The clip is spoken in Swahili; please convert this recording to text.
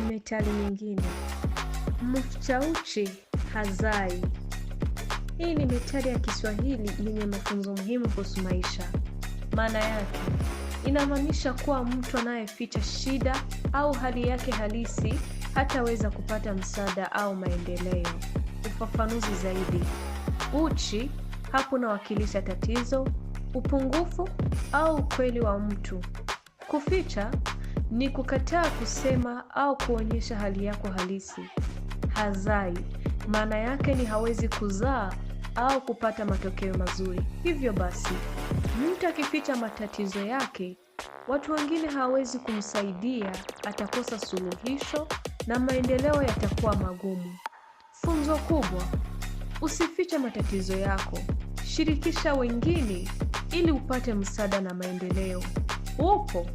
Methali nyingine, mficha uchi hazai. Hii ni methali ya Kiswahili yenye mafunzo muhimu kuhusu maisha. Maana yake inamaanisha kuwa mtu anayeficha shida au hali yake halisi hataweza kupata msaada au maendeleo. Ufafanuzi zaidi: uchi hapo unawakilisha tatizo, upungufu au ukweli wa mtu. Kuficha ni kukataa kusema au kuonyesha hali yako halisi. Hazai maana yake ni hawezi kuzaa au kupata matokeo mazuri. Hivyo basi, mtu akificha matatizo yake, watu wengine hawawezi kumsaidia, atakosa suluhisho na maendeleo yatakuwa magumu. Funzo kubwa: usifiche matatizo yako, shirikisha wengine ili upate msaada na maendeleo. Upo.